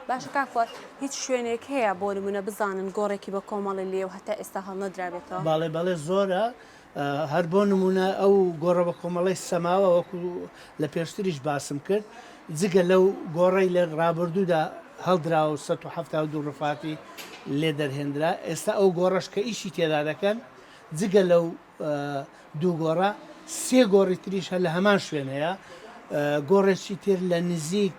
باشە کاک فواد هیچ شوێنێک هەیە بۆ نمونە بزانن گۆڕێکی بە کۆمەڵی لێ و هەتا ئێستا هەڵنەدرابێتەوە؟ بەڵێ بەڵێ زۆرە هەر بۆ نمونە ئەو گۆڕە بە کۆمەڵی سەماوە وەکو لە پێشتریش باسم کرد جگە لەو گۆڕەی لە ڕابردوودا هەڵدراوە و 172 ڕفاتی لێ دەرهێنرا ئێستا ئەو گۆڕەش کە ئیشی تێدا دەکەن جگە لەو دوو گۆڕە، سێ گۆڕی تریش هەر لە هەمان شوێن هەیە، گۆڕێکی تر لە نزیک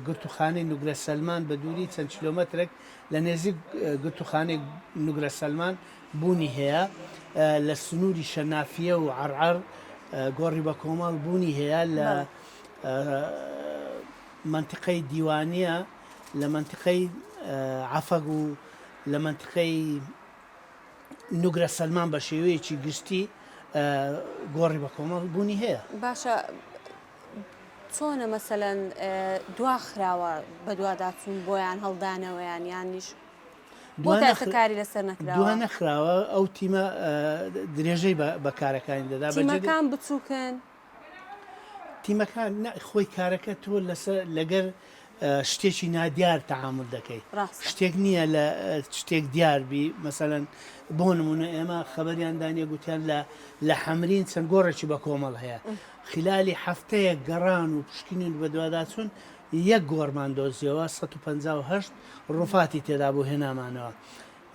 گرتووخانەی نوگرە سەلمان بە دووری چەند کیلۆمەترێک لە نێزیک گرتووخانەی نوگرە سەلمان بوونی هەیە، لە سنووری شەنافیە و عەرعەر گۆڕی بەکۆمەڵ بوونی هەیە، لە مەنتیقەی دیوانیە، لە مەنتیقەی عەفەگ و لە مەنتیقەی نوگرە سەلمان بە شێوەیەکی گشتی گۆڕی بە کۆمەڵ بوونی هەیە. باشە چۆنە مەسەلەن دواخراوە بەدواداچوون بۆیان هەڵدانەوەیان یانیش بۆ تا ئێستا کاری لەسەر نەکراوە؟ دوا نەخراوە ئەو تیمە درێژەی بە کارەکانی دەدا. تیمەکان بچووکن؟ تیمەکان نا خۆی کارەکە تۆ لەسەر لەگەر شتێکی نادیار تەعامول دەکەی شتێک نییە لە شتێک دیار بی مەسەلەن بۆ نمونە ئێمە خەبەریان دانیە گوتیان لە لە حەمرین چەند گۆڕێکی بە کۆمەڵ هەیە خلالی هەفتەیەک گەڕان و پشکنین بەدواداچوون یەک گۆڕمان دۆزیەوە 158 ڕوفاتی تێدا بۆ هێنامانەوە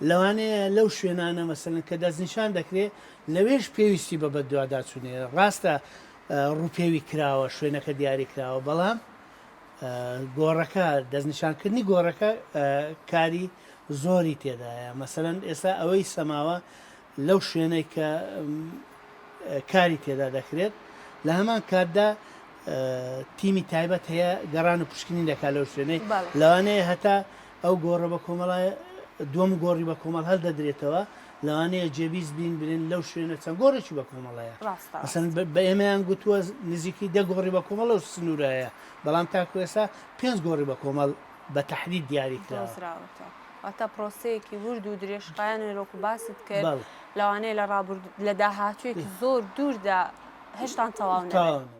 لەوانەیە لەو شوێنانە مەسەلەن کە دەستنیشان دەکرێ لەوێش پێویستی بە بەدواداچوون هەیە ڕاستە ڕووپێوی کراوە شوێنەکە دیاری کراوە بەڵام گۆڕەکە دەستنیشانکردنی گۆڕەکە کاری زۆری تێدایە مەسەلەن ئێستا ئەوەی سەماوە لەو شوێنەی کە کاری تێدا دەکرێت لە هەمان کاتدا تیمی تایبەت هەیە گەڕان و پشکنین دەکات لەو شوێنەی لەوانەیە هەتا ئەو گۆڕە بە کۆمەڵە دووەم گۆڕی بە کۆمەڵ هەڵدەدرێتەوە، لەوانەیە جێبیست بین برێن لەو شوێنە چەند گۆڕێکی بە کۆمەڵ هەیە. ڕاستە مەسەلەن ڕاستە. بە ئێمەیان گوتووە نزیکەی دە گۆڕی بە کۆمەڵ لەو سنوورە هەیە، بەڵام تاکو ئێستا پێنج گۆڕی بە کۆمەڵ بە تەحدید دیاری کراوە. دۆزراوەتەوە. واتە پرۆسەیەکی ورد و درێژخایەنە وەکو باست کرد، بەڵێ. لەوانەیە لە ڕابرد لە داهاتوویەکی زۆر دووردا هێشتان تەواو نەبێت. تەواو نەبێت.